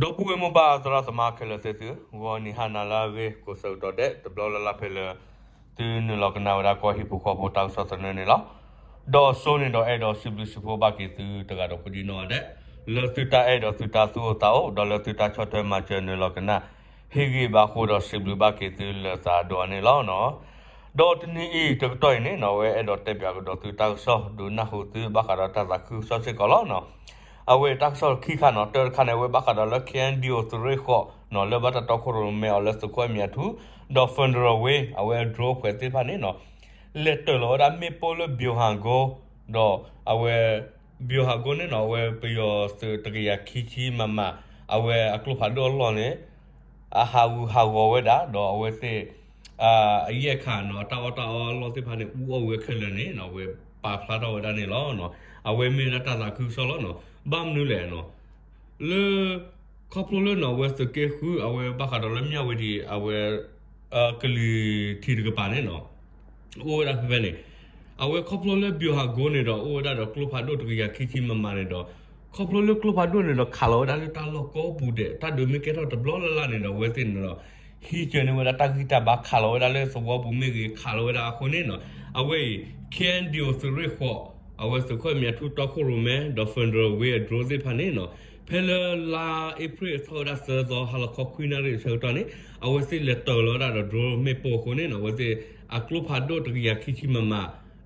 ဒီပုၢ်ဝဲၢ်မိၢ်ပၢ်သရၣ်သမါခဲလၢာ်သ့ၣ်သု, ဂီၤနံၤဟါနၤလၢအဂ့ၤ ကိးဆၢကတီၢ်ဒဲး တဘျီလၢ်လၢ်ဖဲလၢ သုနုာ်လီၤကနၣ်ဝဲဒၣ်ကီၢ်ဟံၣ်ဖိဃီဖိတၢ်ကစီၣ်သနၢၣ်န့ၣ်လီၤ. ဒီးစိန့ၣ်ဒီးအဲၣ်ဒိးစံးဘျုးစံးဖှိၣ်ဘၣ်က့ၤသုတဂၤဒီးကိးဒံနီၢ်ဂၤဒဲး, လၢသုတၢ်အဲၣ်ဒိးသုတၢ်သူၣ်အိၣ်သးအိၣ် ဒီးလၢသုတၢ်ဆီၣ်ထွဲမၤစၢၤနုာ်လီၤကနၣ် ဟ့ၣ်ဂံၢ်ဘါအဃိဒီးစံးဘျုးဘၣ်က့ၤသုလၢသးဒိၣ်အါန့ၣ်လီၤ. ဒီးတနံၤအံၤတကတီၢ်အံၤန့ၣ်နီၢ် အဝဲအဲၣ်ဒိးတဲပၠးကဒီးသုတၢ်ကစီၣ် ဒုးနၢ်ဟူသုဘၣ်ဃးဒီးတၢ်သးခုကစီၣ်စ့ၢ်ကီးလီၤ. အဝဲတၢ်ကစီၣ်ခံခါနီၢ် တၢတခါန့ၣ် အဝဲဘၣ်ဃးဒီးလၢ KNDO သုးရ့ၣ်ဃိးနီၢ် လၢဘၣ်တၢ်တီခိၣ်ရိၣ်မဲအီၤလၢသုးခိၣ်အဲၣ်မံၤအထူ ဒီး Federal Wing အဝဲ drone ဖှဲးသ့ၣ်တဖၣ်န့ၣ်နီၢ် လဲၤတၢၢ်လီၤဝဲဒၣ်မ့ၣ်ပိၢ်လၢ Byung Hun Go ဒီးအဝဲ Byung Hun Go န့ၣ်နီၢ် အဝဲပယီၤသုးတကယၤခံဆံ MM အဝဲအကျိဖးဒိၣ်အလီၢ်န့ၣ် အဟးဂူာ်ဟးဂီၤဝဲဒၣ် ဒီးအဝဲသ့ၣ် အယဲၢ်ခါနီၢ် အတၢ်အီၣ်တၢ်အီအလီၢ်သ့ၣ်တဖၣ်န့ၣ် အူအီၣ်ဝဲခဲလၢာ်န့ၣ်နီၢ် အဝဲပာ်ဖျါထီၣ်ဝဲဒၣ်န့ၣ်လီၤ. အဝဲမ့ၢ်ဝဲဒၣ်တၢ်သးခုကစီၣ်လီၤနီၢ်. ဘၣ်မနုၤလဲၣ်နီၢ် လၢ ခီဖျိလၢနီၢ် အဝဲသုးက့ဃု အဝဲဘၣ်ဃးဒီးလၢမၠၣ်ဝတံၤ အဝဲ ကလံၤထံးတကပၤန့ၣ်နီၢ် အိၣ်ဝဲဒၣ်ဖဲဖဲန့ၣ် အဝဲခီဖျိလၢ Byung Hun Go န့ၣ်ဒီး အိၣ်ဝဲဒၣ်ဒီးကျိဖးဒိၣ်တကယၤခံဆံ MM န့ၣ်ဒီး ခီဖျိလၢကျိဖးဒိၣ်န့ၣ်ဒီး ခးလီၤဝဲဒၣ်လၢတၢ်လီၢ်ကိးပူၤဒဲး တၢ်ဒုးမ့ၢ်ကဲထီၣ်တဘျီလၢ်လၢ်န့ၣ်ဒီး အဝဲသ့ၣ်န့ၣ်ဒီး ဟံးစၢၤန့ၢ်ဝဲဒၣ်တၢ်ဂံၢ်တၢ်ဘါ ခးလီၤဝဲဒၣ်လၢသဝီပူၤမ့ၢ်ဂ့ၤ ခးလီၤဝဲဒၣ်အဃိန့ၣ်နီၢ် အဝဲအံၤ KNDO သုးရ့ၣ်ဃိး အဝဲသုးခိၣ်အဲၣ်မံၤအထူ တီခိၣ်ရိၣ်မဲ ဒီး Federal Wing drone သ့ၣ်တဖၣ်န့ၣ်နီၢ် ဖဲလၢလါအ့ဖြ့ၣ်ထီၣ်ဝဲဒၣ်သၢသီ ဟါလီၤခီခွံနၣ်ရံၣ်အဆၢကတီၢ်န့ၣ် အဝဲသ့ၣ်လဲၤတၢၢ်လီၤဝဲဒၣ်ဒီး drone မ့ၣ်ပိၢ်အဃိန့ၣ်နီၢ် အဝဲသ့ၣ်အကျိဖးဒိၣ်တကယၤခံဆံ MM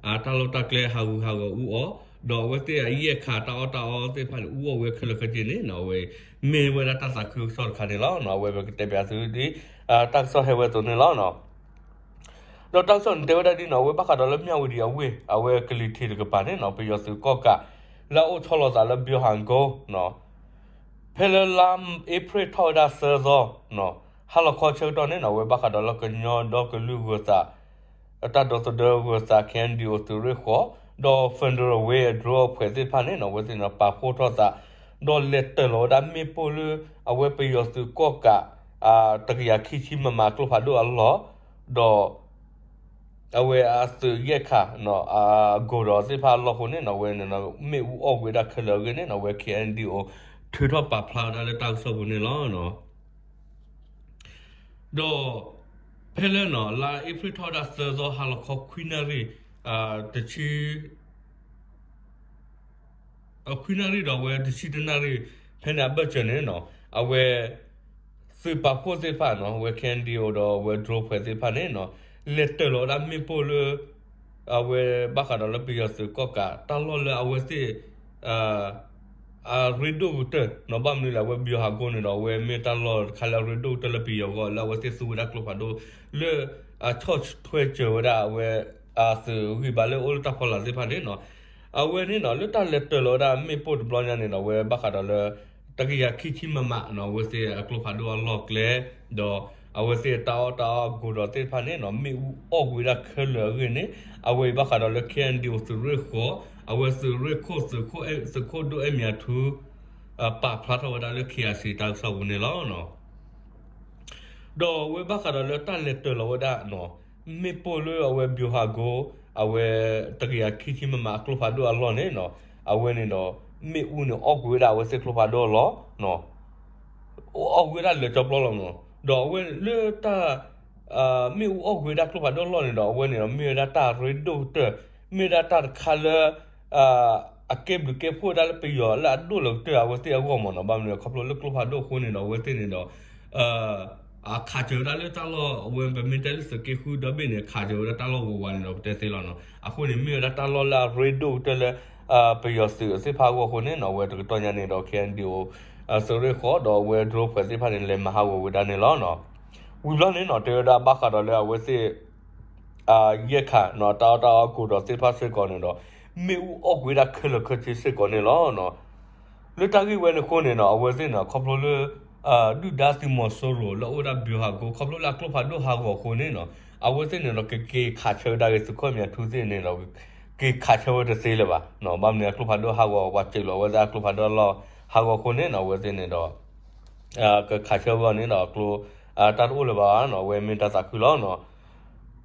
အတၢ်လီၢ်တၢ်ကျဲဟးဂူာ်ဟးဂီၤအူအီၣ် ဒီးအဝဲသ့ၣ်အယဲၢ်ခါတၢ်အီၣ်တၢ်အီသ့ၣ်တဖၣ်န့ၣ် အူအီၣ်ဝဲခဲလၢာ်ခဲဆ့န့ၣ်နီၢ် အဝဲမ့ၢ်ဝဲဒၣ်တၢ်သးခုကစီၣ်တခါန့ၣ်လီၤ. အဝဲပကတဲပၠးသုဒ် တၢ်ကစီၣ်ဟဲဝဲအသိးန့ၣ်လီၤ. ဒီးတၢ်ကစီၣ်န့ၣ်တဲဝဲဒၣ်ဒ်နီၢ် အဝဲဘၣ်ဃးဒီးလၢမၠၣ်ဝတံၤအဝ့ၢ် အဝဲကလံၤထံးတကပၤန့ၣ်နီၢ် ပယီၤသုးကီၣ်ကး လၢအအိၣ်ဆီလီၤသးလၢ Byung Hun Go နီၢ် ဖဲလၢလါအ့ဖြ့ၣ်ထီၣ်ဝဲဒၣ်သၢသီနီၢ် ဟါလီၤခီဆၢကတီၢ်န့ၣ်နီၢ် အဝဲဘၣ်ဃးဒီးလၢကညီဒီကလုာ်ဂၢၤသး တၢ်ဒီသဒၢဂၢၤသး KNDO သုးရ့ၣ်ဃိး ဒီး Federal Wing drone အဖှဲးသ့ၣ်တဖၣ်န့ၣ်နီၢ် အဝဲသ့ၣ်န့ၣ်ပာ်ဖှိၣ်ထီၣ်သး ဒီးလဲၤတၢၢ်လီၤဝဲဒၣ်မ့ၣ်ပိၢ်လၢ အဝဲပယီၤသုးကီၣ်ကး တကယၤခံဆံ MM ကျိဖးဒိၣ်အလီၢ် ဒီး အဝဲအသုးယဲၢ်ခါနီၢ် အ go down သ့ၣ်တဖၣ်အလီၢ်အဃိန့ၣ်နီၢ် အဝဲန့ၣ် မ့ၣ်အူအီၣ်ကွံာ်ဝဲဒၣ်ခဲလၢာ်အဂ့ၢ်န့ၣ်နီၢ် အဝဲ KNDO ထုးထီၣ်ပာ်ဖျါဝဲဒၣ်လၢတၢ်ကစီၣ်ပူၤန့ၣ်လီၤ. ဒီး ဖဲလၢနီၢ် လါအ့ဖြ့ၣ်ထီၣ်ဝဲဒၣ်သၢသီ ဟါလီၤခီခွံနၣ်ရံၣ် တဆံ ခွံနၣ်ရံၣ်ဒီးအဝဲတဆံတနၣ်ရံၣ် ဖဲန့ၣ်အဘၢၣ်စၢၤန့ၣ်နီၢ် အဝဲ သုးပာ်ဖှိၣ်သ့ၣ်တဖၣ်နီၢ် အဝဲ KNDO ဒီးအဝဲ drone ဖှဲးသ့ၣ်တဖၣ်န့ၣ်နီၢ် လဲၤတၢၢ်လီၤဝဲဒၣ်မ့ၣ်ပိၢ်လၢ အဝဲဘၣ်ဃးဒီးလၢပယီၤသုးကီၣ်ကး တၢ်လီၢ်လၢအဝဲသ့ၣ် အရ့ဒိၣ်ကတၢၢ်နီၢ် ဘၣ်မနုၤလဲၣ် အဝဲ Byung Hun Go န့ၣ်ဒီး အဝဲမ့ၢ်တၢ်လီၢ်တခါလၢအရ့ဒိၣ်ကတၢၢ်လၢပယီၤအဂီၢ် လၢအဝဲသ့ၣ်သူဝဲဒၣ်ကျိဖးဒိၣ် လၢအဆီၣ်ထွဲစၢၤဝဲဒၣ်အဝဲ အသုးဂံၢ်ဘါလၢအိၣ်လၢတၢ်ဖီလာ်သ့ၣ်တဖၣ်န့ၣ်နီၢ် အဝဲန့ၣ်နီၢ် လၢတၢ်လဲၤတၢၢ်လီၤဝဲဒၣ်မ့ၣ်ပိၢ်တဘျီညါန့ၣ်နီၢ် အဝဲဘၣ်ဃးဒီးလၢ တကယၤခံဆံ MM နီၢ် အဝဲသ့ၣ်အကျိဖးဒိၣ်အလီၢ်ကျဲ ဒီးအဝဲသ့ၣ်တၢ်အီၣ်တၢ်အီ go down သ့ၣ်တဖၣ်န့ၣ်နီၢ် မ့ၣ်အူအီၣ်ကွံာ်ဝဲဒၣ်ခဲလၢာ်အဂ့ၢ်န့ၣ် အဝဲအံၤဘၣ်ဃးဒီးလၢ KNDO သုးရ့ၣ်ဃိး အဝဲသုးရ့ၣ်ခိၣ် သုးခိၣ်ဒိၣ်အဲၣ်မံၤအထူ ပာ်ဖျါထီၣ်ဝဲဒၣ်လၢ KIC တၢ်ကစီၣ်ပူၤန့ၣ်လီၤ. ဒီးအဝဲဘၣ်ဃးဒီးလၢတၢ်လဲၤတၢၢ်လီၤဝဲဒၣ်နီၢ် မ့ၣ်ပိၢ်လၢအဝဲ Byung Hun Go အဝဲ တကယၤခံဆံ MM အကျိဖးဒိၣ်အလီၢ်န့ၣ်နီၢ် အဝဲန့ၣ်ဒီး မ့ၣ်အူန့ၣ်အီၣ်ကွံာ်ဝဲဒၣ်အဝဲသ့ၣ်ကျိဖးဒိၣ်အလီၢ် အီၣ်ကွံာ်ဝဲဒၣ်လၢာ်ကၠီပျီလီၤနီၢ် ဒီးအဝဲလၢတၢ် မ့ၣ်အူအီၣ်ကွံာ်ဝဲဒၣ်ကျိဖးဒိၣ်အလီၢ်န့ၣ်ဒီး အဝဲန့ၣ်ဒီး မ့ၢ်ဝဲဒၣ်တၢ်ရ့ဒိၣ်ကတၢၢ် မ့ၢ်ဝဲဒၣ်တၢ်တခါလၢ အကဲဘျုးကဲဖှိၣ်ဝဲဒၣ်လၢပယီၤလၢအဒိၣ်လၢကတၢၢ်အဝဲသ့ၣ်အဂီၢ်မ့ၢ်နီၢ် ဘၣ်မနုၤခီဖျိလၢကျိဖးဒိၣ်အဃိန့ၣ်ဒီး အဝဲသ့ၣ်န့ၣ်ဒီး အခးစၢၤဝဲဒၣ်လၢတၢ်လီၢ် အဝဲပမ့ၢ်တဲလၢသုးက့ဃုဒီဘ့ၣ်န့ၣ် ခးစၢၤဝဲဒၣ်တၢ်လီၢ်ဝးဝးန့ၣ်ဒီး ပတဲသ့လီၤနီၢ် အဃိန့ၣ် မ့ၢ်ဝဲဒၣ်တၢ်လီၢ်လၢအရ့ဒိၣ်ကတၢၢ်လၢ ပယီၤသုးသ့ၣ်တဖၣ်အဂီၢ်အဃိန့ၣ်နီၢ် အဝဲတကတီၢ်ညါန့ၣ်ဒီး KNDO သုးရ့ၣ်ဃိး ဒီးအဝဲ drone ဖှဲးသ့ၣ်တဖၣ်န့ၣ် လဲၤမၤဟးဂီၤဝဲဒၣ်န့ၣ်လီၤနီၢ် ဝံၤဘျီန့ၣ်နီၢ် တဲဝဲဒၣ်ဘၣ်ဃးဒီးလၢအဝဲသ့ၣ် ယဲၢ်ခါနီၢ် တၢ်အီၣ်တၢ်အီ go down သ့ၣ်တဖၣ်စ့ၢ်ကီးန့ၣ်ဒီး မ့ၣ်အူအီၣ်ကွံာ်ဝဲဒၣ်ခဲလၢာ်ခဲဆ့စ့ၢ်ကီးန့ၣ်လီၤနီၢ် လၢတၢ်ဂ့ၢ်ဝဲန့ၣ်အဃိန့ၣ်နီၢ် အဝဲသ့ၣ်န့ၣ် ခီဖျိလၢ ဒုၣ်ဒါသုးမီၤစိရိၤလၢအအိၣ်ဝဲဒၣ် Byung Hun Go ခီဖျိလၢအကျိဖးဒိၣ်ဟးဂီၤအဃိန့ၣ်နီၢ် အဝဲသ့ၣ်န့ၣ်ဒီး ကက့ၤခးဆၢဝဲဒၣ်ဂ့ၤ သုးခိၣ်အဲၣ်မံၤအထူသ့ၣ်န့ၣ်ဒီး က့ၤခးဆၢဝဲတသ့လၢၤဘၣ်နီၢ် ဘၣ်မနုၤအကျိဖးဒိၣ်ဟးဂီၤ ပှၤစၢၤလီၤအဝဲသ့ၣ်အကျိဖးဒိၣ်အလီၢ်ဟးဂီၤအဃိန့ၣ်နီၢ် အဝဲသ့ၣ်န့ၣ်ဒီး ကခးဆၢဝဲအဂီၢ်န့ၣ်ဒီး အကျိ တၢ်တအိၣ်လၢၤဘၣ်နီၢ် အဝဲမ့ၢ်တၢ်သးခုလီၤနီၢ်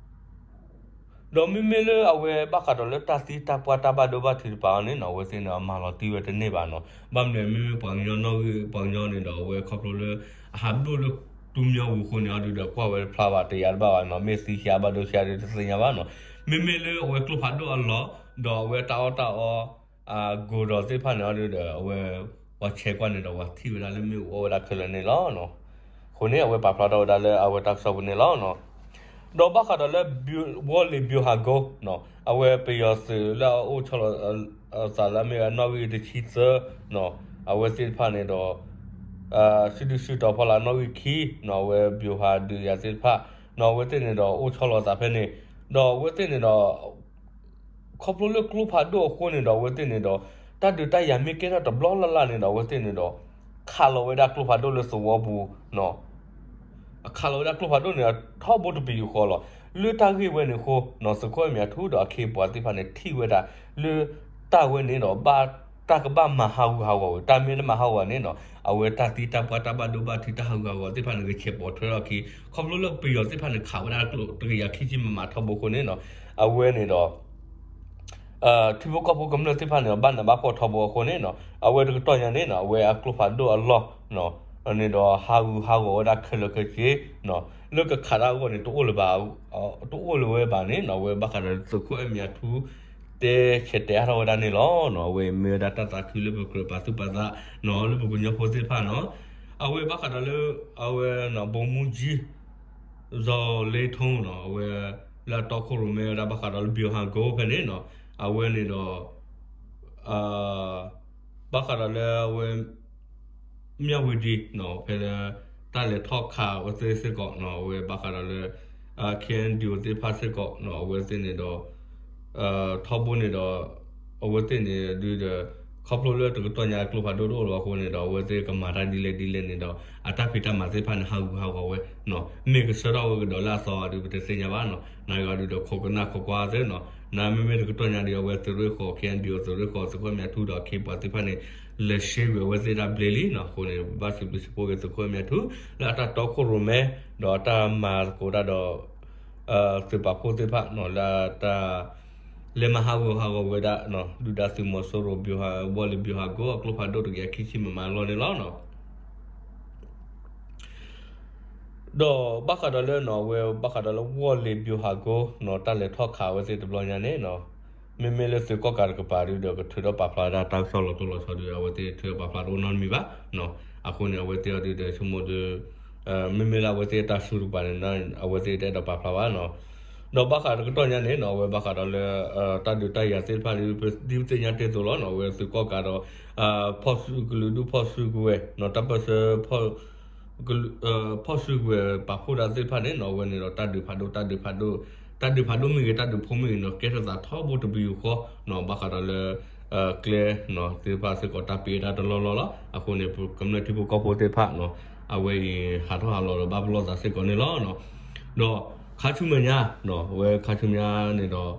ဒီး ဒီးမ့မ့ၢ်လၢအဝဲဘၣ်ဃးဒီးလၢတၢ်သံတၢ်ပှၢ်တၢ်ဘၣ်ဒိဘၣ်ထံးတပၤအံၤန့ၣ်နီၤ အဝဲသ့ၣ်န့ၣ် အမၤလီၤတံၢ်ဝဲတန့ၢ်ဘၣ်နီၤ. ဘၣ်မနုၤမ့မ့ၢ်ပှၤကညီနီၣ်ဂံၢ်ပှၤကညီန့ၣ်ဒီး အဝဲခီဖျိလၢ အဟးဒိၣ်လၢတူၢ်မံအပူၤအဃိန့ၣ် အဒုဒီးကွၢ်ဝဲတဖျါဘၣ် တယာ်တဘၣ်ဘၣ်နီၤ. မ့ၢ်သံဆံးအါဘၣ်ဒိဆံးအါဒုတသ့ၣ်ညါဘၣ်နီၤ. မ့မ့ၢ်လၢအဝဲကျိဖးဒိၣ်အလီၢ် ဒီးအဝဲတၢ်အီၣ်တၢ်အီ အကိၤဒီးသ့ၣ်တဖၣ်န့ၣ် အဒုဒီးအဝဲ ပှၤဆဲးကွၢ်န့ၣ်ဒီးပှၤထံၣ်ဝဲဒၣ်လၢမ့ၣ်အူအီၣ်ဝဲဒၣ်ခဲလၢာ်န့ၣ်လီၤ. အဃိန့ၣ် အဝဲပာ်ဖျါထီၣ်ဝဲဒၣ်လၢအဝဲတၢ်ကစီၣ်ပူၤန့ၣ်လီၤ. ဒီးဘၣ်ဃးဒီးလၢ ဝီၢ်လ့ၤဘျိဟးကိ အဝဲပယီၤသုးလၢအအိၣ်ဆီလီၤသးလၢအမ့ၢ်ဝဲနီၣ်ဂံၢ်တဆံသၢ အဝဲသ့ၣ်တဖၣ်န့ၣ်ဒီး စုဒုၣ်စုတီၤဖီလာ်နီၣ်ဂံၢ်ခံ အဝဲဘျိဟးဒုးယၤသ့ၣ်တဖၣ် အဝဲသ့ၣ်န့ၣ်ဒီးအိၣ်ဆီလီၤသးဖဲန့ၣ် ဒီးအဝဲသ့ၣ်န့ၣ်ဒီး ခီဖျိလၢကျိဖးဒိၣ်အဃိန့ၣ်ဒီး အဝဲသ့ၣ်န့ၣ်ဒီး တၢ်ဒုးတၢ်ယၤမ့ၢ်ကဲထီၣ်တဘျီလၢ်လၢ်န့ၣ်ဒီး အဝဲသ့ၣ်န့ၣ်ဒီး ခးလီၤဝဲဒၣ်ကျိဖးဒိၣ်လၢသဝီပူၤ ခးလီၤဝဲဒၣ်ကျိဖးဒိၣ်န့ၣ် ထီဘိတပယူာ်ဃီလီၤ. လၢတၢ်ဂ့ၢ်ဝဲန့ၣ်အဃိ သုးခိၣ်အဲၣ်မံၤထူဒီးအခ့အပှၤသ့ၣ်တဖၣ်န့ၣ် ထံၣ်ဝဲဒၣ်လၢတၢ်ဝဲန့ၣ်ဒီး ဘၣ်တၢ်ကဘၣ်မၤဟးဂူာ်ဟးဂီၤဝဲ တၢ်မ့ၢ်တမၤဟးဂီၤန့ၣ်နီၤ အဝဲတၢ်သံတၢ်ပှၢ်တၢ်ဘၣ်ဒိဘၣ်ထံးတၢ်ဟးဂူာ်ဟးဂီၤသ့ၣ်တဖၣ်န့ၣ် ဂဲၤဆဲးပိာ်ထွဲထီၣ်အခံ ခီဖျိလၢပယီၤသ့ၣ်တဖၣ်န့ၣ် ခးဝဲဒၣ်ကျိတကယၤခံဆံမမၤထီဘိအဃိန့ၣ်နီၤ အဝဲန့ၣ်ဒီး ထံဖိကီၢ်ဖိကမျၢၢ်သ့ၣ်တဖၣ်န့ၣ် ဘၣ်နးဘၣ်ဖှီၣ်ထီဘိအဃိန့ၣ်နီၤ အဝဲတကတီၢ်ညါန့ၣ်နီၤ အဝဲအကျိဖးဒိၣ်အလီၢ်န့ၣ်ဒီး ဟးဂူာ်ဟးဂီၤဝဲဒၣ်ခဲလၢာ်ခဲဆ့ လၢကခးတၢ်အဂီၢ်န့ၣ် တအိၣ်လၢၤဘၣ် တအိၣ်လၢၤဝဲဘၣ်န့ၣ်နီၤ အဝဲဘၣ်ဃးဒီးသုးခိၣ်အဲၣ်မံၤထူ တဲဆဲးတဲာ်အါထီၣ်ဝဲဒၣ်န့ၣ်လီၤ. အဝဲမ့ၢ်ဝဲဒၣ်တၢ်သးခုလၢပကြၢးပာ်သူၣ်ပာ်သးနီၤ လၢပကညီဖိသ့ၣ်တဖၣ်နီၤ အဝဲဘၣ်ဃးဒီးလၢ အဝဲ ဗိုလ်မှူးကြီး ဇော်လင်းထွန်းနီၤ အဝဲ လၢအတီခိၣ်ရိၣ်မဲဝဲဒၣ်ဘၣ်ဃးဒီးလၢ ဗျူဟာကုန်း ဖဲန့ၣ်နီၤ အဝဲန့ၣ်ဒီး ဘၣ်ဃးဒီးလၢအဝဲ မြဝတီနီၤ ဖဲလၢ တၢ်လဲၤထီၣ်ခးအဝဲသ့ၣ်စ့ၢ်ကီးနီၤ အဝဲဘၣ်ဃးဒီးလၢ ခ့ၣ်အဲၣ်ယူၣ်သ့ၣ်တဖၣ်စ့ၢ်ကီးနီၤ အဝဲသ့ၣ်န့ၣ်ဒီး ထီဘိန့ၣ်ဒီး အဝဲသ့ၣ်န့ၣ်ဒုဒီး ခီဖျိလၢတကတီၢ်ညါကျိဖးဒိၣ်တအိၣ်လၢၤဘၣ်အဃိန့ၣ်ဒီး အဝဲသ့ၣ်ကမၤတၢ်ဒ်လဲၣ်ဒ်လဲၣ်န့ၣ်ဒီး အတၢ်ဖံးတၢ်မၤသ့ၣ်တဖၣ်န့ၣ် ဟးဂူာ်ဟးဂီၤဝဲနီၤ မ့ၢ်ကဆှၢထီၣ်ဝဲကဒီးလၢအသီအီၤဒု ပတသ့ၣ်ညါဘၣ်နီၤ နဂီၤဒုဒီးခိးကနၣ်ခိးကွၢ်သ့နီၤ နမ့မ့ၢ်တကတီၢ်ညါဒု အဝဲသုးရ့ၣ်ဃီၤ ခ့ၣ်အဲၣ်ယူၣ်သုးရ့ၣ်ဃီၤ သုးခိၣ်အဲၣ်မံၤထူဒီးအခ့အပှၤသ့ၣ်တဖၣ်န့ၣ် လဲၤရှဲကွံာ်အဝဲသ့ၣ်တၢ်ဘျ့လံနီၤ အဃိန့ၣ် ဘၣ်စံးဘျုးစံးဖှိၣ်က့ၤသုးခိၣ်အဲၣ်မံၤထူ လၢအတၢ်တီခိၣ်ရိၣ်မဲ ဒီးအတၢ်မၤသကိးတၢ်ဒီး သုးပာ်ဖှိၣ်သ့ၣ်တဖၣ်နီၤ လၢတၢ် လဲၤမၤဟးဂူာ်ဟးဂီၤဝဲဒၣ် ဒုၣ်ဒါသုးမီၤစိရိၤ ဗျူဟာ ဝီၢ်လ့ၤ ဗျူဟာကုန်း အကျိဖးဒိၣ်တကယၤခံဆံမမၤအလီၢ်န့ၣ်လီၤနီၤ ဒီးဘၣ်ဃးဒီးလၢနီၤ အဝဲဘၣ်ဃးဒီးလၢဝီၢ်လ့ၤ ဗျူဟာကုန်းနီၤ တၢ်လဲၤထီၣ်ခးအဝဲသ့ၣ်တဘျီညါန့ၣ်နီၤ မ့မ့ၢ်လၢသုးကီၣ်ကးတကပၤဒုဒီး ကထုးထီၣ်ပာ်ဖျါဝဲဒၣ်တၢ်ကစီၣ်လီၤတိၢ်လီၤဆီဒု အဝဲသ့ၣ်ထုးထီၣ်ပာ်ဖျါတအိၣ်နီတမံၤဘၣ်နီၤ အဃိန့ၣ် အဝဲသ့ၣ်အီၤဒုဒီးဆိကမိၣ်ဒု မ့မ့ၢ်လၢအဝဲသ့ၣ်တၢ်စုတကပၤန့ၣ် အဝဲသ့ၣ်တအဲၣ်ဒိးပာ်ဖျါဘၣ်နီၤ ဒီးဘၣ်ဃးတကတီၢ်ညါန့ၣ်နီၤ အဝဲဘၣ်ဃးဒီးလၢ တၢ်ဒုးတၢ်ယၤသ့ၣ်တဖၣ်ဒု ဒ်ပသ့ၣ်ညါတ့ၢ်အသိးလီၤနီၤ အဝဲသုးကီၣ်ကးဒီး ဖီၣ်စုကလုာ်ဒူၣ်ဖီၣ်စုကဝဲၤနီၤ တၢ်ပၢၢ်ဆၢ ဖီၣ်စုကဝဲၤပာ်ဖှိၣ်တၢ်သ့ၣ်တဖၣ်န့ၣ်နီၤ အဝဲန့ၣ်ဒီးတၢ်ဒုးဖးဒိၣ် တၢ်ဒုးဖးဒိၣ် တၢ်ဒုးဖးဒိၣ်မ့ၢ်ဂ့ၤ တၢ်ဒုးဖိမ့ၢ်ဂ့ၤနီၤ ကဲထီၣ်သးထီဘိတပယူာ်ဃီနီၤ ဘၣ်ဃးဒီးလၢ ကျဲသ့ၣ်တဖၣ်စ့ၢ်ကီး တၢ်ပ့ၤတၢ်တလီၢ်လီၢ်လီၤ. အဃိန့ၣ် ကမျၢၢ်ထံဖိကီၢ်ဖိသ့ၣ်တဖၣ်နီၤ အဝဲအံၤဟးထီၣ်ဟးလီၤဒီးဘၣ်ပလီၢ်သးစ့ၢ်ကီးန့ၣ်လီၤ. ဒီးခါဆူမဲာ်ညါ အဝဲခါဆူမဲာ်ညါန့ၣ်ဒီး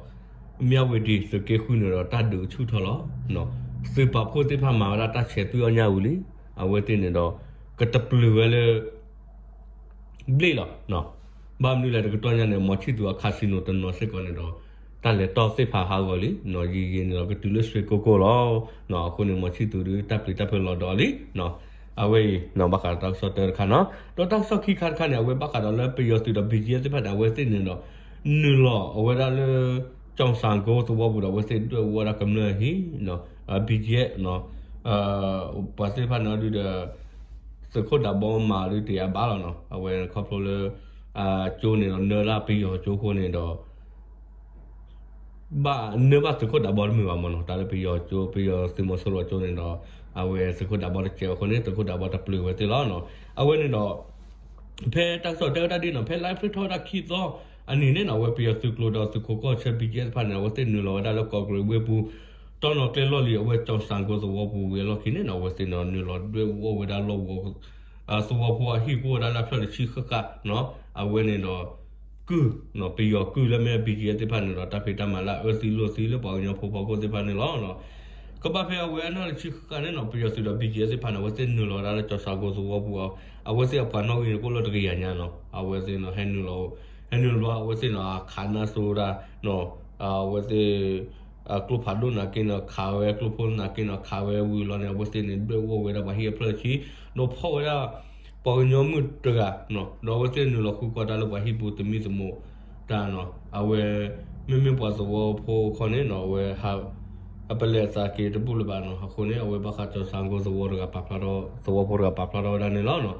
မြဝတီသုးက့ဃုန့ၣ်ဒီးတၢ်ဒုးဆူၣ်ထီၣ်လီၤ. သုးပာ်ဖှိၣ်သ့ၣ်တဖၣ်မၤဝဲဒၣ်တၢ်ဆဲးသွံၣ်အီၣ်ညၣ်ဝံၤလံ. အဝဲသ့ၣ်န့ၣ်ဒီး ကတပျုာ်ဝဲလၢ ဘျ့ၣ်လီၤ. ဘၣ်မနုၤလဲၣ်တကတီၢ်ညါန့ၣ် မီၤဆံၣ်သူၤအcasinoတနီၤစ့ၢ်ကီးန့ၣ်ဒီး တၢ်လဲၤတီၢ်သ့ၣ်ဖးဟးဂီၤလံ. ယံာ်ယံာ်န့ၣ်ဒီးကတုၤလၢရွှေကုက္ကိုလီၤ. အဃိန့ၣ် မီၤဆံၣ်သူၤဒုးတၢ်ပျံၤတၢ်ဖုးလီၤဒီးလံ. အဝဲအံၤ ဘၣ်ဃးဒီးတၢ်ကစီၣ်တၢတခါနီၤ. ဒီးတၢ်ကစီၣ်ခံခါတခါန့ၣ် အဝဲဘၣ်ဃးဒီးလၢပယီၤသုးဒီး ဘီၣ်ကၠံၣ်အဲၣ်သ့ၣ်တဖၣ်န့ၣ် အဝဲသ့ၣ်န့ၣ်ဒီး နုာ်လီၤအဝဲဒၣ်လၢ ကၠီၣ်စၣ်ကိသဝီပူၤဒီး အဝဲသ့ၣ်ဒွဲၣ်ဝီဒၣ်ကမျၢၢ်အဟံၣ် ဘီၣ်ကၠံၣ်အဲၣ် ပှၤသ့ၣ်တဖၣ်န့ၣ်ဒုဒီး သုးခိၣ်ဒးဘီမၤဒုတယၤဘၣ်လီၤနီၤ. အဝဲခီဖျိလၢ ကၠိန့ၣ်ဒီး နၢလၢပယီၤကၠိအဃိန့ၣ်ဒီး ဘၣ်နၢဘၣ်သုးခိၣ်ဒးဘီတမုာ်ဘၣ်မ့ၢ်နီၤ. တၢ်လၢပယီၤကၠိ ပယီၤသုးမီၤစိရိၤကၠိန့ၣ်ဒီး အဝဲသုးခိၣ်ဒးဘီတစဲးအဃိန့ၣ် သုးခိၣ်ဒးဘီတပျုာ်ဝဲသ့ၣ်လီၤနီၤ. အဝဲန့ၣ်ဒီး ဖဲတၢ်ကစီၣ်တဲဝဲဒၣ်ဒ်နီၤ ဖဲလါအ့ဖြ့ၣ်ထီၣ်ဝဲဒၣ်ခံသီအနံၤန့ၣ်နီၤ အဝဲပယီၤသုးကျိၤဒီးသုးခိးကီၢ်ဆၢ ဘီၣ်ကၠံၣ်အဲၣ်သ့ၣ်တဖၣ်န့ၣ် အဝဲသ့ၣ်နုာ်လီၤဝဲဒၣ်လၢကီၢ်ကရ့ၣ်ဝ့ၢ်ပူၤ တီၢ်နီၤကျဲလီၢ်လံၤ အဝဲကၠီၣ်စၣ်ကိသဝီပူၤဝံၤအလီၢ်ခံန့ၣ်နီၤ အဝဲသ့ၣ်န့ၣ် နုာ်လီၤဒွဲၣ်ဝီဝဲဒၣ်လီၢ်ဝီ သဝီဖိအဟံၣ်ကအိၣ်ဝဲဒၣ်လၢအဖျၢၣ်တဆံဃၣ်ဃၣ်နီၤ အဝဲန့ၣ်ဒီး ကုၢ် ပယီၤကုၢ်လၢမ့ၢ် ဘီၣ်ကၠံၣ်အဲၣ်သ့ၣ်တဖၣ်န့ၣ်ဒီး တၢ်ဖံးတၢ်မၤလၢအအၢသံလိာ်သံလၢပှၤကညီဖိဖီခိၣ်သ့ၣ်တဖၣ်န့ၣ်လီၤ. ကဘၣ်ဖဲအဝဲအနၢ်တဆံဃၣ်ဃၣ်န့ၣ်နီၤ ပယီၤသုးဒီး ဘီၣ်ကၠံၣ်အဲၣ်သ့ၣ်တဖၣ်န့ၣ် အဝဲသ့ၣ်နုာ်လီၤဝဲဒၣ်လၢကၠီၣ်စၣ်ကိသဝီပူၤအီၤ အဝဲသ့ၣ်အပှၤနီၣ်ဂံၢ်န့ၣ်ကအိၣ်လၢတကယၤညါနီၤ အဝဲသ့ၣ်န့ၣ် ဟဲနုာ်လီၤ ဟဲနုာ်လီၤဘျီအဝဲသ့ၣ်န့ၣ် အခးနါစိၤဒၣ် အဝဲသ့ၣ် ကျိဖးဒိၣ်နာ်က့န့ၣ် ခးဝဲကျိဖိနာ်က့န့ၣ် ခးဝဲဝံၤလီၤန့ၣ် အဝဲသ့ၣ်န့ၣ် ဒွဲၣ်အီၣ်ဝဲဒၣ်ပှၤဟံၣ်အဖျၢၣ်ဆံ ဒီးဖီၣ်ဝဲဒၣ် ပှၤကညီမုၣ်တဂၤ ဒီးအဝဲသ့ၣ်နုာ်လီၤဃုကွၢ်တၢ်လၢပှၤဟံၣ်ပူၤသမံသမိးတၢ်န့ၣ် အဝဲ မ့မ့ၢ်ပှၤသဝီဖိခီန့ၣ်န့ၣ် အဝဲ အပလဲၤအသးက့ၤတဘူၣ်လၢၤဘၣ်န့ၣ် အဃိန့ၣ် အဝဲဘၣ်ဃးကၠီၤစၣ်ကိသဝီတဂၤပာ်ဖျါထီၣ် သဝီဖိတဂၤပာ်ဖျါထီၣ်ဝဲဒၣ်န့ၣ်လီၤ.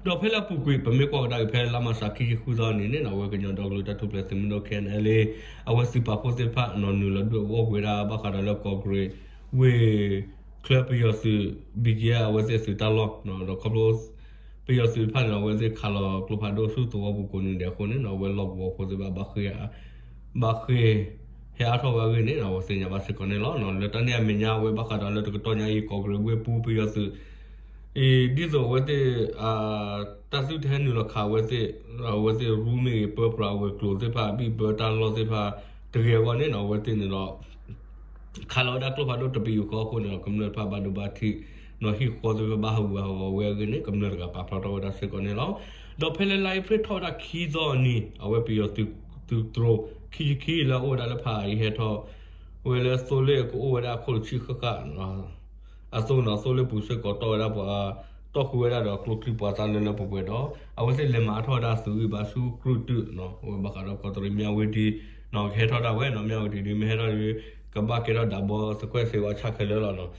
ဒီးဖဲလၢအပူၤကွံာ် ပမ့ၢ်ကွၢ်ကဒါက့ၤဖဲလါမၤရှးခံဆံဃုသီနံၤန့ၣ်န့ၣ် အဝဲကညီဒီကလုာ်တၢ်ထူၣ်ဖျဲးသုးမုၢ်ဒိၣ် ခဲအံၤန့ၣ်လံ အဝဲသုးပာ်ဖှိၣ်သ့ၣ်တဖၣ်န့ၣ် နုာ်လီၤဒွဲၣ်အီၣ်ဝဲဒၣ်ဘၣ်ဃးဒီးလၢကီၢ်ကရ့ၣ် ဝ့ၢ်ချၢပယီၤသုး ဘံကဲ အဝဲသ့ၣ် သုးတၢ်လီၢ် ဒီးခီဖျိ ပယီၤသုးတဖၣ်န့ၣ် အဝဲသ့ၣ်ခးလီၤကျိဖးဒိၣ်ဆူသဝီပူၤကိးနံၤဒဲးအဃိန့ၣ် အဝဲလီၢ်ကဝီၤဖိသ့ၣ်တဖၣ် ဘၣ်ဃ့ၢ် ဟဲအါထီၣ်ဝဲအဂ့ၢ်န့ၣ် အဝဲသ့ၣ်ညါဘၣ်စ့ၢ်ကီးန့ၣ်လီၤ. လၢတၢ်န့ၣ်အမဲာ်ညါ အဝဲဘၣ်ဃးဒီးလၢတကတီၢ်ညါအံၤ ကီၢ်ကရ့ၣ်ဝ့ၢ်ပူၤပယီၤသုး အံၤ ဒ်သိးအဝဲသ့ၣ် တၢ်သုတဟဲနုာ်လီၤခးအဝဲသ့ၣ် အဝဲသ့ၣ်ရူမ့ၢ်ဂ့ၤ ပၢပြးဝဲၤကျိၤသ့ၣ်တဖၣ် ဘံၣ်ဘၢတၢ်လီၢ်သ့ၣ်တဖၣ် တဂ့ၤအဂီၢ်န့ၣ် အဝဲသ့ၣ်န့ၣ်ဒီး ခးလီၤဝဲဒၣ်ကျိဖးဒိၣ်တပယူာ်ဃီအဃိန့ၣ်ဒီး ကမျၢၢ်တဖၣ်ဘၣ်ဒိဘၣ်ထံး ဒီးဟံၣ်ဃီသ့ၣ်တဖၣ်ဘၣ်ဟးဂူာ်ဟးဂီၤဝဲအဂ့ၢ်န့ၣ် ကမျၢၢ်တဂၤပာ်ဖျါထီၣ်ဝဲဒၣ်စ့ၢ်ကီးန့ၣ်လီၤ. ဒီးဖဲလၢလါအ့ဖြ့ၣ်ထီၣ်ဝဲဒၣ်ခံသီအနံၤ အဝဲပယီၤသုး သုးတြိၤ ခံဆံခံလၢအအိၣ်ဝဲဒၣ်လၢဖးအံၤ ဟဲထီၣ်ဝဲလၢသိလ့ၣ်ကအိၣ်ဝဲဒၣ်အခိၣ်တဆံဃၣ်ဃၣ် အသိးန့ၣ် သိလ့ၣ်ပူၤစ့ၢ်ကီးတီၢ်ဝဲဒၣ်ပှၤ တီၢ်ဃုာ်ဝဲဒၣ်ဒီးကျိချံမျိာ်သၣ်လၢလၢပှဲၤပှဲၤဒီး အဝဲသ့ၣ်လဲၤမၤအါထီၣ်ဝဲဒၣ်သုးဂံၢ်ဘါဆူကြုၢ်တုာ်န့ၣ် အဝဲဘၣ်ဃးဒီးကီးတရံးမၠၣ်ဝတံၤန့ၣ် ကဟဲထီၣ်ဒၣ်ဝဲန့ၣ် မၠၣ်ဝတံၤဒ်မ့ၢ်ဟဲထီၣ်ဒီး ကဘၣ်ကဲထီၣ်ဒၣ်ဘီသခွဲးစ့ဝါဆၣ်ခဲလၢာ်လီၤန့ၣ်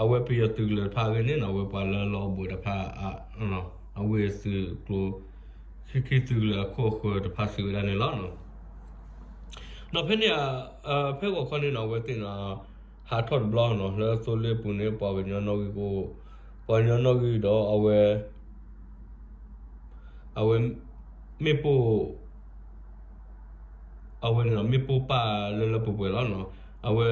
အဝဲပယီၤသုးကလၢၤတဖၣ်အဂ့ၢ်န့ၣ် အဝဲပှၤလၢလီၢ်အိၣ်ဘှံးတဖၣ် အဝ့ၢ်သုးကျိၤ ခံခံသုးကလၢၤအခိၣ်အဃၢၤတဖၣ်စံးဝဲဒၣ်န့ၣ်လီၤ. ဒီးဖဲန့ၣ် ဖဲဂီၤခီန့ၣ်န့ၣ် အဝဲသ့ၣ်န့ၣ် ဟးထီၣ်တဘျီန့ၣ် လၢသိလ့ၣ်ပူၤန့ၣ် ပှၤကညီနီၣ်ဂံၢ်ကအိၣ် ပှၤကညီနီၣ်ဂံၢ်ဒီးအဝဲ အဝဲ မ့ၣ်ပိၢ် အဝဲန့ၣ် မ့ၣ်ပိၢ်ပၢ်လၢလၢပှဲၤပှဲၤလီၤန့ၣ် အဝဲ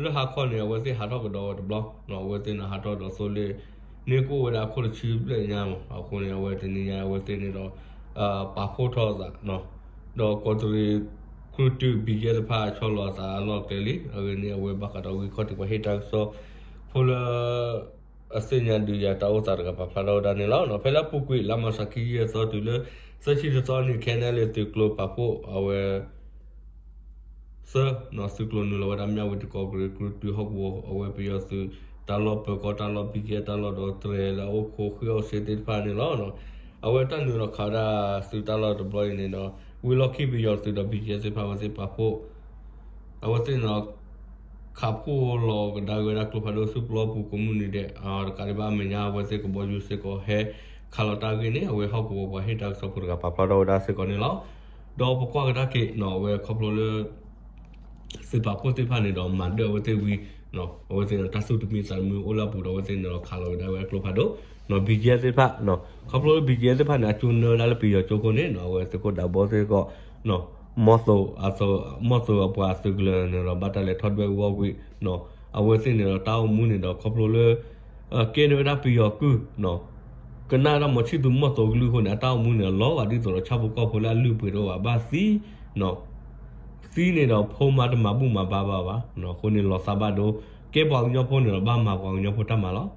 လၢဟါခီန့ၣ် အဝဲသ့ၣ်ဟးထီၣ်ကဒီးဝဲတဘျီန့ၣ် အဝဲသ့ၣ်န့ၣ် ဟးထီၣ်ဒီးသိလ့ၣ် န့ၣ်ကအိၣ်ဝဲဒၣ်အခိၣ်တဆံဘျဲၣ်ညါန့ၣ် အဃိန့ၣ် အဝဲတနံၤညါအဝဲသ့ၣ်န့ၣ်ဒီး ပာ်ဖှိၣ်ထီၣ်အသး ဒီးကီးတရံး ကြုၢ်တု ဘံကဲသ့ၣ်တဖၣ်ဆီလီၤအသးအလီၢ်ကျဲလံ အဂ့ၢ်န့ၣ် အဝဲဘၣ်ဃးဒီးဂံၢ်ခီၣ်ထံးပှၤဟ့ၣ်တၢ်ကစီၣ်ဖိလၢ အသ့ၣ်ညါဒုးယၤတၢ်အိၣ်သးတဂၤပာ်ဖျါထီၣ်ဝဲဒၣ်န့ၣ်လီၤ. ဖဲလၢအပူၤကွံာ် လါမၤရှးခံဆံယဲၢ်သီတုၤလၢ သၢဆံတသီနံၤ ခဲအံၤန့ၣ်လံ သုးကျိၤပာ်ဖှိၣ်အဝဲ သၢ သုးကျိၤနုာ်လီၤဝဲဒၣ်မၠၣ်ဝတံၤ ကီးတရံး ကြုၢ်တု ဟီၣ်ကဝီၤ အဝဲပယီၤသုး တၢ်လီၢ်ပၢၤကီၢ်တၢ်လီၢ် ဘံကဲတၢ်လီၢ်ဒီး တြဲၤလၢအအိၣ်ခိးဃ့အီၣ်စ့သ့ၣ်တဖၣ်န့ၣ်လီၤ. အဝဲတၢ်နုာ်လီၤခးဝဲဒၣ်သုးတၢ်လီၢ်တဘျီအံၤန့ၣ်ဒီး ဝံၤလီၢ်ခံပယီၤသုးဒီး ဘံကဲသ့ၣ်တဖၣ် အဝဲသ့ၣ်ပာ်ဖှိၣ် အဝဲသ့ၣ်န့ၣ် ခးဖှိၣ်လီၤကဒါက့ၤဝဲဒၣ်ကျိဖးဒိၣ်ဆူပျီပူၤကိးမုၢ်နံၤဒဲး တကးဒံးဘၣ်အမဲာ်ညါ အဝဲသ့ၣ်ကဘီယူၤစ့ၢ်ကီးဟဲခးလီၤတၢ်အဂ့ၢ်န့ၣ် အဝဲဟီၣ်ကဝီၤပှၤဟ့ၣ်တၢ်ကစီၣ်ဖိတဂၤပာ်ဖျါထီၣ်ဝဲဒၣ်စ့ၢ်ကီးန့ၣ်လီၤ. ဒီးပကွၢ်ကဒါက့ၤန့ၣ် အဝဲခီဖျိလၢ သုးပာ်ဖှိၣ်သ့ၣ်တဖၣ်န့ၣ်ဒီး မၤဒၢအဝဲသ့ၣ်ဝံၤ အဝဲသ့ၣ်န့ၣ် တၢ်သူၣ်တမံသးတမုာ်အိၣ်လၢအပူၤဒီး အဝဲသ့ၣ်န့ၣ်ဒီးခးလီၤကဒါဝဲဒၣ်ကျိဖးဒိၣ် ဘံကဲသ့ၣ်တဖၣ် ခီဖျိလၢဘံကဲသ့ၣ်တဖၣ်န့ၣ် အကၠိနၢဝဲဒၣ်လၢပယီၤကၠိအဃိန့ၣ် အဝဲသုးခိၣ်ဒးဘီသ့ၣ်ကီး မီၢ်သိး မီၢ်သိးအပှၤသုးကလၢၤန့ၣ်ဒီး ဘၣ်တၢ်လဲၤထီၣ်ဒွဲၣ်အူအီၣ်ကွံာ် အဝဲသ့ၣ်န့ၣ်ဒီးတၢ်အိၣ်မူန့ၣ်ဒီး ခီဖျိလၢ ကဲန့ၢ်ဝဲဒၣ်ပယီၤကုၢ် ကနၣ်ဝဲဒၣ်မီၤဆံၣ်သူၤမီၢ်သိးကလုၢ်အဃိန့ၣ် အတၢ်အိၣ်မူန့ၣ် အလီၤဘၣ်ဒ်သိးဒီးဆၣ်ဖိကီၢ်ဖိလၢအလုၢ်အပှ့ၤတအိၣ်ဘၣ် ဘၣ်သံ သံန့ၣ်ဒီးဖိမါတမၤဘူၣ်မၤဘါဘၣ်ဘၣ် အဃိန့ၣ်လီၤသးဘၣ်ဒိ ကဲပှၤကညီဖိန့ၣ်ဒီးဘၣ်မၤပှၤကညီဖိတၢ်မၤလီၤ.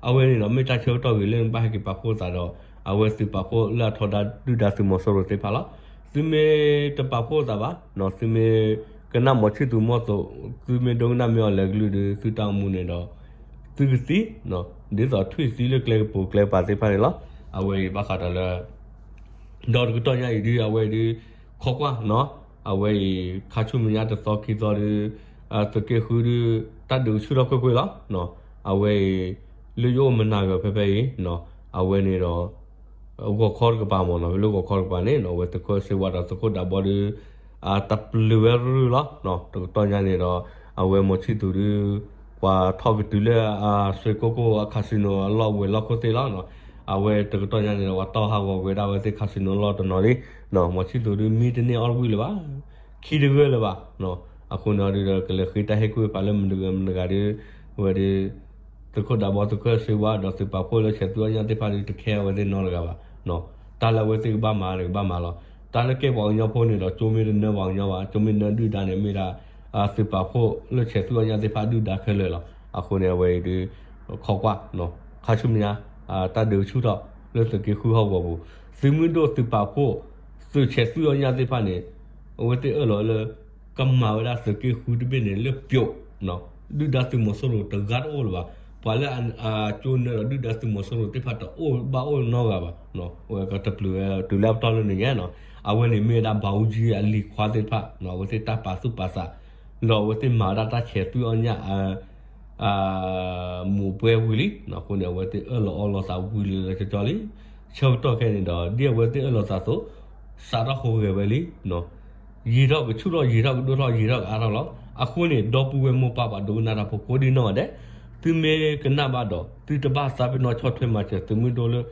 အဝဲန့ၣ်ဒီးမ့ၢ်တၢ်ဆၢကတီၢ်ဂ့ၤလၢနဘၣ်ဟဲက့ၤပာ်ဖှိၣ်သးဒီး အဝဲသုးပာ်ဖှိၣ်လၢအထီဒါဒုၣ်ဒါသုးမီၤစိရိၤသ့ၣ်တဖၣ်လီၤ. သုမ့ၢ်တပာ်ဖှိၣ်သးဘၣ် သုမ့ၢ်ကနၣ်မီၤဆံၣ်သူၤမီၢ်သိး သုမ့ၢ်ဒိကနၣ်မ့ၢ်အီၤလဲၤကလုၢ်ဒီး သုတၢ်အိၣ်မူန့ၣ်ဒီး သုကသံ ဒ်သိးထွံၣ်သံလၢကျဲကပူၤကျဲကပၤသ့ၣ်တဖၣ်န့ၣ်လီၤ. အဝဲအံၤဘၣ်ဃးဒီးလၢ ဒီးတကတီၢ်ညါအံၤဒုး အဝဲအံၤဒုး ခိးကွၢ် အဝဲအံၤ ခါဆူမဲာ်ညါတသီခံသီဒုး သုးက့ဃုဒုး တၢ်ဒုးကဆူၣ်ထီၣ်ကွ့ၢ်ကွ့ၢ်လီၤ. အဝဲအံၤ လၢယအိၣ်မနၤဂၤဖဲဖဲအံၤ အဝဲန့ၣ်ဒီး ဂီၤခီတကပၤမ့ၢ်နီၤ ဖဲလၢဂီၤခီတကပၤန့ၣ် အဝဲသုးခိၣ်စ့ဝါဒီးသုးခိၣ်ဒးဘီဒုး တပျုာ်ဝဲရုၢ်လီၤ. တကတီၢ်ညါန့ၣ်ဒီး အဝဲမီၤဆံၣ်သူၤဒုး ပှၤထီၣ်ကတုၤလၢ ဆွ့ကိၣ်ကိၣ်အ casino အလီၢ်ဝဲၤလီၢ်ခိၣ်သ့ၣ်လီၤ. အဝဲတကတီၢ်ညါန့ၣ်ဒီး ပှၤတီၢ်ဟးဂီၤဝဲဒၣ်ဝဲသ့ၣ် casino လီၢ်တနီၤလံ. မီၤဆံၣ်သူၤဒုးမံတန့ၢ်အီၣ်ဝံၣ်လၢၤဘၣ် ခံတဂၢၢ်လၢၤဘၣ်. အဃိန့ၣ်ဒုးဒီး ကလဲၤဃ့တၢ်ဟ့ၣ်ကူၣ်ဟ့ၣ်ဖးလၢမတဂၤမတဂၤဒုး ဝဲဒုး သုးခိၣ်ဒးဘီသုးခိၣ်စ့ဝါ ဒီးသုးပာ်ဖှိၣ်လၢဆဲးသူၣ်အီၣ်ညၣ်သ့ၣ်တဖၣ်ဒုး တခဲအဝဲသ့ၣ်နီတဂၤဘၣ်. တၢ်လၢအဝဲသ့ၣ်ကဘၣ်မၤန့ၣ် ကဘၣ်မၤလီၤ. တၢ်လၢကဲပှၤကညီဖိန့ၣ်ဒီး ကၠိမ့ၢ်တနၢပှၤကညီဘၣ် ကၠိမ့ၢ်နၢဒုၣ်ဒါန့ၣ် မ့ၢ်ဒၣ် သုးပာ်ဖှိၣ်လၢဆဲးသူၣ်အီၣ်ညၣ်သ့ၣ်တဖၣ်ဒုၣ်ဒါခဲလၢာ်လီၤ. အဃိန့ၣ် အဝဲအံၤဒုး ခိးကွၢ် ခါဆူမဲာ်ညါ တၢ်ဒုးကဆူၣ်ထီၣ်လၢသုးက့ဃုဟီၣ်ကဝီၤပူၤ သုးမုၢ်ဒိၣ်သုးပာ်ဖှိၣ် သုးဆဲးသွံၣ်အီၣ်ညၣ်သ့ၣ်တဖၣ်န့ၣ် အဝဲသ့ၣ်အၢၣ်လီၤလၢ ကမၤဝဲဒၣ်သုးက့ဃုတဘ့ၣ်န့ၣ်လၢပျိး ဒုၣ်ဒါသုးမီၤစိရိၤတဂၤတအိၣ်လၢၤဘၣ်. ပှၤလၢအကၠိနၢဒီးဒုၣ်ဒါသုးမီၤစိရိၤသ့ၣ်တဖၣ်တအိၣ်ဘၣ်အိၣ်နီတဂၤဘၣ်. အဝဲကတပျုာ်ဝဲတုၤလၢအပတီၢ်လၢန့ၣ်ညါနီၤ. အဝဲန့ၣ်မ့ၢ်ဝဲဒၣ်ဘၣ်အူကၠံအလံၤခွါသ့ၣ်တဖၣ် အဝဲသ့ၣ်တၢ်ပာ်သူၣ်ပာ်သး ဒီးအဝဲသ့ၣ်မၤဝဲဒၣ်တၢ်ဆဲးသွံၣ်အီၣ်ညၣ် မိၢ်ပှဲၤဝံၤလံ. အဃိန့ၣ် အဝဲသ့ၣ်အၢၣ်လီၤအီလီၤသးဝံၤလံလၢကၠီလံ. ဆၢကတီၢ်ခဲအံၤန့ၣ်ဒီး ဒ်အဝဲသ့ၣ်အၢၣ်လီၤသးအသိး စးထီၣ်ဟူးဂဲၤဝဲလံ. ယံာ်ထီၣ်ကဆူၣ်ထီၣ် ယံာ်ထီၣ်ကဒိၣ်ထီၣ် ယံာ်ထီၣ်ကအါထီၣ်လီၤ. အဃိန့ၣ် ဒီပုၢ်ဝဲၢ်မိၢ်ပၢ်ပှၤဒိကနၣ်တၢ်ဖိကိးဒံနီၢ်ဂၤဒဲး, သုမ့ၢ်ကနၣ်ဘၣ်ဒီး သုတဘၣ်သးပ့ၤနီၣ်ဆီၣ်ထွဲမၤစၢၤသုးမုၢ်ဒိၣ်လၢ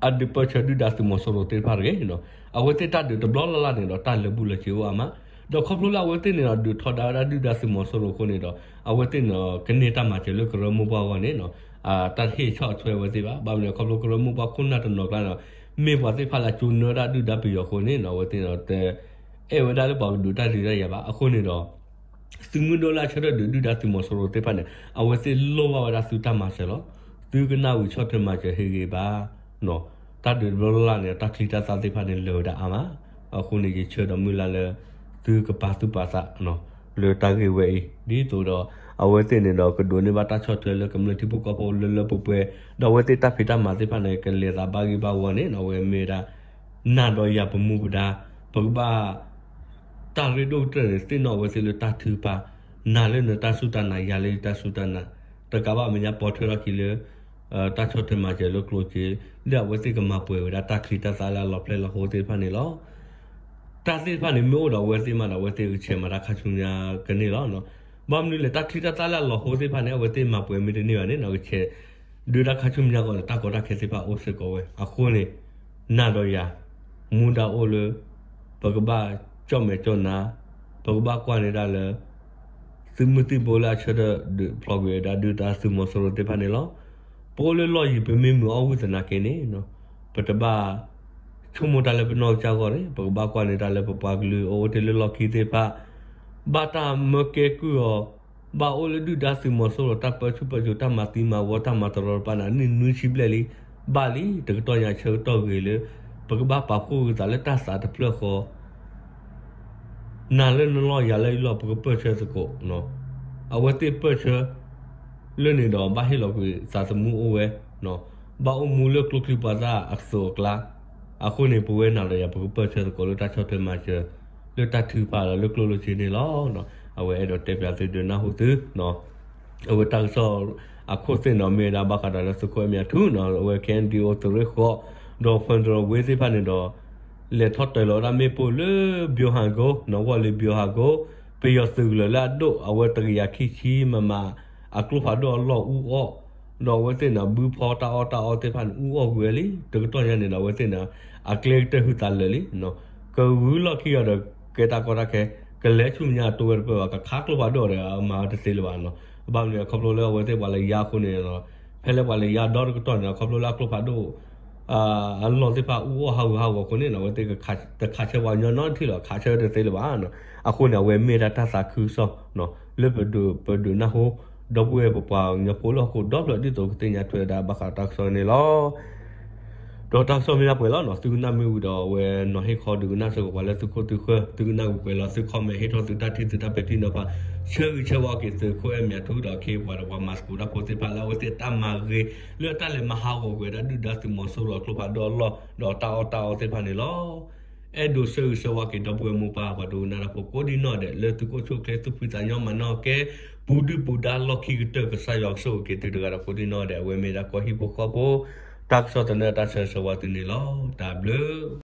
အဒုးပၢၢ်ဆၢဒုၣ်ဒါသုးမီၤစိရိၤသ့ၣ်တဖၣ်တဂ့ၤ. အဝဲသ့ၣ်တၢ်ဒုးတဘျီလၢ်လၢ်န့ၣ်ဒီး တၢ်လၢာ်ဘူၣ်လၢာ်စ့အိၣ်အါမး, ဒီးခီဖျိလၢအဝဲသ့ၣ်န့ၣ်ဒီး ဒုးထီဒါဝဲဒၣ်ဒုၣ်ဒါသုးမီၤစိရိၤအဃိန့ၣ်ဒီး အဝဲသ့ၣ်န့ၣ်ဒီး ကန့ၢ်တၢ်မၤစၢၤလၢကရၢမိၢ်ပှၢ်အဂီၢ်န့ၣ် တၢ်တဟ့ၣ်ဆီၣ်ထွဲဝဲသ့ၣ်ဘၣ်. ဘၣ်မနုၤလဲၣ် ခီဖျိကရၢမိၢ်ပှၢ်ခိၣ်နၢ်တနီၤကျါန့ၣ်ဒီး မ့ၢ်ပှၤသ့ၣ်တဖၣ်လၢအကၠိနၢတၢ်ဒုၣ်ဒါပယီၤအဃိန့ၣ် အဝဲသ့ၣ်န့ၣ်ဒီး တအဲၣ်ဝဲဒၣ်လၢပှၤကဒုးတၢ်ဒုးတၢ်ယၤဘၣ်. အဃိန့ၣ်ဒီး သုးမုၢ်ဒိၣ်လၢအဆၢထၢၣ်ဒုးဒုၣ်ဒါသုးမီၤစိရိၤသ့ၣ်တဖၣ်န့ၣ် အဝဲသ့ၣ်လိၣ်ဘၣ်ဝဲဒၣ်သုတၢ်မၤစၢၤလီၤ. သုကနၣ်ဝံၤဆီၣ်ထွဲမၤစၢၤဟ့ၣ်ဂ့ၤဘၣ်. တၢ်ဒုးတဘျီလၢ်လၢ်န့ၣ် တၢ်ချံတၢ်သၣ်သ့ၣ်တဖၣ်န့ၣ် လၢာ်ဝဲဒၣ်အါမး. အဃိန့ၣ် ယဆၢဒီးမုၢ်လၢ်လၢ သုကပာ်သူၣ်ပာ်သး လၢတၢ်ဂ့ၢ်ဝဲအံၤ ဒ်သိးဒီး အဝဲသ့ၣ်န့ၣ်ဒီး ကဒိးန့ၢ်ဘၣ်တၢ်ဆီၣ်ထွဲလၢကမျၢၢ်ထံဖိကီၢ်ဖိလၢလၢပှဲၤပှဲၤ ဒီးအဝဲသ့ၣ်တၢ်ဖံးတၢ်မၤသ့ၣ်တဖၣ်န့ၣ် ကလဲၤသးဘၣ်ဂ့ၢ်ဘၣ်ဝီန့ၣ် အဝဲမ့ၢ်ဝဲဒၣ် နၤဒီးယၤပမူပဒါ ပကဘၣ် တၢ်ရ့ဒိၣ်ကတၢၢ်န့ၣ် သ့ၣ်နီၣ်အဝဲသ့ၣ်လၢတၢ်ထုကဖၣ်, နၤလၢနတၢ်စူၢ်တၢ်နာ် ယၤလၢယတၢ်စူၢ်တၢ်နာ်, တကးဘၣ်မဲာ်ညါပိာ်ထွဲထီၣ်ခံလၢ တၢ်ဆီၣ်ထွဲမၤစၢၤလၢကျိၣ်စ့ လၢအဝဲသ့ၣ်ကမၤပှဲၤဝဲဒၣ်တၢ်ချံတၢ်သၣ်လၢအလီၤဖျဲၣ်လီၤဟိသ့ၣ်တဖၣ်န့ၣ်လီၤ. တၢ်သ့ၣ်တဖၣ်န့ၣ် မ့ၢ်အိၣ်ဒီးအဝဲသ့ၣ်မးဒီး အဝဲသ့ၣ်ကဆဲးမၤတၢ်ခါဆူညါကန့ၢ်လီၤ. ဘၣ်မနုၤလဲၣ် တၢ်ချံတၢ်သၣ်လၢအလီၤဟိသ့ၣ်တဖၣ်န့ၣ် အဝဲသ့ၣ်မၤပှဲၤမ့ၢ်တန့ၢ်ဘၣ်န့ၣ် ကဆဲး ဒုးတၢ်ခါဆူညါအဂီၢ်န့ၣ် တၢ်ကီတၢ်ခဲသ့ၣ်တဖၣ်အိၣ်စ့ၢ်ကီးဝဲ. အဃိန့ၣ် နၤဒီးယၤ မူဒါအိၣ်လၢ ပကဘၣ်ကၠီၣ်မဲာ်ကၠီၣ်နါ, ပကဘၣ်ကွၢ်န့ၢ်ဒၣ်လၢ သုးမုၢ်သံၣ်ဘိလၢအဆၢထၢၣ်ဒုးဖျိးကွံာ်ဝဲဒၣ်ဒုၣ်ဒါသုးမီၤစိရိၤသ့ၣ်တဖၣ်န့ၣ်လီၤ. ပအိၣ်လၢလီၢ်ယံၤ ပမ့ၢ်မုာ်အီၣ်ဝံသနာ်က့န့ၣ် ပတဘၣ် ဆိကမိၣ်တၢ်လၢပနီၢ်ကစၢ်အဂီၢ်န့ၣ် ပကဘၣ်ကွၢ်န့ၢ်တၢ်လၢပပှၤကလုာ်အိၣ်တ့ၢ်လၢလီၢ်ခံသ့ၣ်တဖၣ် ဘၣ်တၢ်မၢကဲကုၢ်အီၤ, ဘၣ်အိၣ်လၢဒုၣ်ဒါသုးမီၤစိရိၤတၢ်ပၢဆူၣ်ပၢစိး တၢ်မၤသံမၤဝီ တၢ်မၤတရီတပါန့ၣ် အနံၣ်နွံဆံဘျဲၣ်လံ, ဘၣ်လံ တကတီၢ်ညါဆၢကတီၢ်ဂ့ၤလၢ ပကဘၣ်ပာ်ဖှိၣ်က့ၤသးလၢတၢ်သးတဖျၢၣ်ဃီ နၤလၢနလီၢ်ယၤလၢယလီၢ် ပကပၢၢ်ဆၢသကိး, အဝဲသ့ၣ်ပၢၢ်ဆၢ လၢန့ၣ်ဒီး ဘၣ်ဟ့ၣ်လီၤကွံာ်သးသမူအိၣ်ဝဲ, ဘၣ်အိၣ်မူလၢကျိချံပှၤသၣ်အသိးအကျါ, အဃိန့ၣ် ပဝဲနၤဒီးယၤ ပကပၢၢ်ဆၢသကိးလၢတၢ်ဆီၣ်ထွဲမၤစၢၤ လၢတၢ်ထုကဖၣ်ဒီးလၢကျိၣ်လၢစ့န့ၣ်လီၤ. အဝဲအဲၣ်ဒိးတဲပၠးသုဒုးနၢ်ဟူသု အဝဲတၢ်ကစီၣ်အခိၣ်သ့ၣ်န့ၣ် မ့ၢ်ဝဲဒၣ်ဘၣ်ဃးဒီးလၢသုးခိၣ်အဲၣ်မၠးထူနီၤ အဝဲ ခ့ၣ်အဲၣ်ယူၣ် သုးရ့ၣ်ဃီ ဒီး federal wing သ့ၣ်တဖၣ်န့ၣ်ဒီး လဲၤထီၣ်တၢၤလီၤဝဲဒၣ်မ့ၣ်ပိၢ်လၢ ဗျူဟာကုန်းနီၤ ဝီၢ်လ့ၤ ဗျူဟာကုန်း ပယီၤသုးကလၢၤလၢအဒိၣ် အဝဲတကယၤခံဆံ မမ အကျိဖးဒိၣ်အလီၢ်အူအီၣ် ဒီးအဝဲသ့ၣ်န့ၣ် ဘုဖီတၢ်အီၣ်တၢ်အီသ့ၣ်တဖၣ်န့ၣ် အူအီၣ်ကွံာ်ဝဲလံ တကတီၢ်ညါန့ၣ်ဒီး အဝဲသ့ၣ်န့ၣ် အကျဲကတၢၢ်ဟုသးလၢာ်လံ ကဂုၤလီၢ်ခံဂၤဒီး ကဲတၢ်ကီတၢ်ခဲ ကလဲၤဆူမဲာ်ညါတိဝဲတပၢၢ်ဘၣ် ကခးကျိဖးဒိၣ်ဒီး အမၤဝဲတသ့လၢၤဘၣ်နီၤ ဘၣ်မနုၤလဲၣ် ခီဖျိလၢအဝဲသ့ၣ်ပှၤလဲၤယါအဃိန့ၣ် ဖဲလၢပှၤလဲၤယါဒီတကတီၢ်န့ၣ် ခီဖျိလၢအကျိဖးဒိၣ် အလီၢ်သ့ၣ်တဖၣ်အူအီၣ်ဟးဂူာ်ဟးဂီၤအဃိန့ၣ် အဝဲသ့ၣ်တခးဆၢပှၤကညီနီတထံၣ်လီၤ ခးဆၢတသ့လၢၤဘၣ်နီၤ အဃိန့ၣ် အဝဲမ့ၢ်ဒၣ်တၢ်သးခုကစီၣ် လၢပဒုးပဒုးနၢ်ဟူ ဒီပုၢ်ဝဲၢ်ပပှၤကညီဖိလၢဟီၣ်ခိၣ်ဒီဖျၢၣ် ဒ်သိးကသ့ၣ်ညါထွဲဝဲဒၣ်ဘၣ်ဃးတၢ်ကစီၣ်န့ၣ်လီၤ. ဒီးတၢ်ကစီၣ်မ့ၢ်ဒၣ်ပှဲၤလီၤနီၤ သုကနၣ်မ့ၢ်ဝံၤဒီး အဝဲနီၤဟ့ၣ်ခီဒုးကနၣ်စ့ၢ်ကီးပှၤလၢသုခိၣ်သုဃၢၤ သုကနၣ်ဝံၤပှဲၤလီၤ သု comment ဟ့ၣ်ထီၣ်သုတၢ်ထံၣ်သုတၢ်ပဲာ်ထံနီၤဖး ဆၢဂ့ၤဆၢဝါက့ၤသုးခိၣ်အဲၣ်မၠးထူဒီးခ့ပှၤဒီးပှၤမၤသကိးတၢ်ဖိသ့ၣ်တဖၣ်လၢအဝဲသ့ၣ်တၢ်မၤဂ့ၤ လၢတၢ်လဲၤမၤဟးဂီၤကွံာ်ဝဲဒၣ်ဒုၣ်ဒါသုးမီၤစိရိၤအကျိဖးဒိၣ်အလီၢ် ဒီးတၢ်အီၣ်တၢ်အီသ့ၣ်တဖၣ်န့ၣ်လီၤ. အဲၣ်ဒိးဆၢဂ့ၤဆၢဝါက့ၤဒီပုၢ်ဝဲၢ်မိၢ်ပၢ်ပှၤဒိကနၣ်တၢ်ဖိကိးဒံနီၢ်ဒဲး လၢသုကအိၣ်ဆူၣ်အိၣ်ချ့သူၣ်ဖှံသးညီမၤနီၣ်ကဲ ပူၤဒုၣ်ပူၤဒါလီၢ်ခံကတၢၢ် ကစၢ်ယွၤကဆိၣ်ဂ့ၤက့ၤသုတဂၤဒီးကိးဒံနီၢ်ဒဲး အဝဲမ့ၢ်ဒၣ်ကီၢ်ဟံၣ်ဖိဃီဖိ တၢ်ကစီၣ်သနၢၣ်တၢ်ဆၢဂ့ၤဆၢဝါသုန့ၣ်လီၤ. တၢ်ဘျုး